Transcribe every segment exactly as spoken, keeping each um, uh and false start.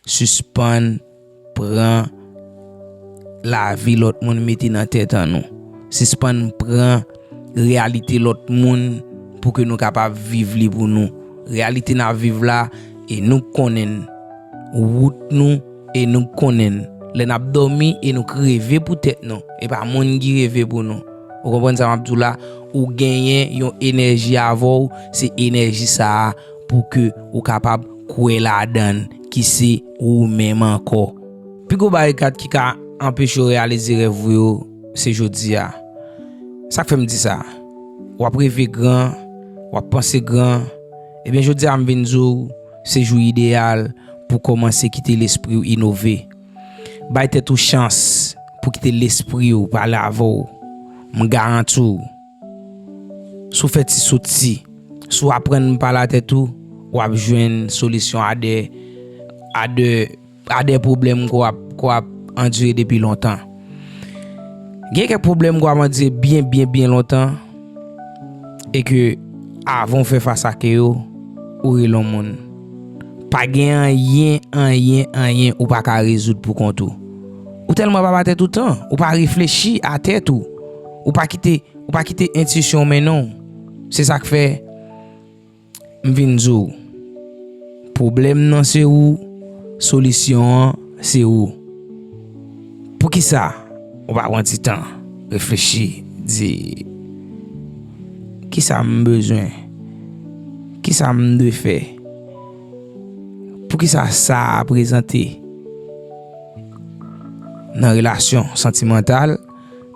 sispann pran lavi lòt moun mete nan tèt an nou. Sispann pran reyalite lòt moun pou ke nou kapab viv li pou nou. Reyalite n ap viv la, e nou k konnen l. Wout nou, e nou k konnen l. Lè n ap dòmi, e nou k reve pou tèt nou. E pa moun ki reve pou nou. Ou konprann sa m ap di w la? Ou genyen yon enèji avè w, se enèji sa a pou ke ou kapab kwè ladan l, ki se ou menm ankò. Pi gwo barikad ki ka anpeche w reyalize rèv ou yo, se jodi a. Sa k fè m di sa? W ap reve gran, w ap panse gran. Ebyen, jodi a m vin di w, se jou ideyal pou kòmanse kite lespri w inove. Bay tèt ou chans pou kite lespri w pale avè w. M garanti w, si w fè ti soti, si w aprann pale a tèt ou, w ap jwenn solisyon a de, a de, a de pwoblèm ke w ap, ke w ap andire depi lontan. Gen kèk pwoblèm ke w ap andire byen, byen, byen lontan, e ke avan w fè fas ak yo, ou rele yon moun. Pa gen anyen, anyen, anyen ou pa ka rezoud pou kont ou. Ou tèlman pa ba tèt ou tan, ou pa reflechi a tèt ou, ou pa kite, ou pa kite entiyisyon w mennen w. Se sa k fè m vin di w, pwoblèm nan se ou, solisyon an se ou. Poukisa ou pa pran ti tan reflechi, di, kisa m bezwen? Kisa m dwe fè? Poukisa sa a prezante nan relasyon santimantal,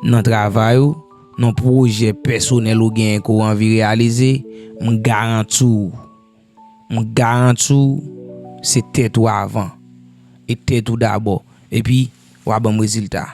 nan travay ou, nan pwojè pèsonèl ou genyen ke w anvi reyalize? M garanti w, m garanti w, se tèt ou avan. E tèt ou dabò. Epi, w a ban m rezilta.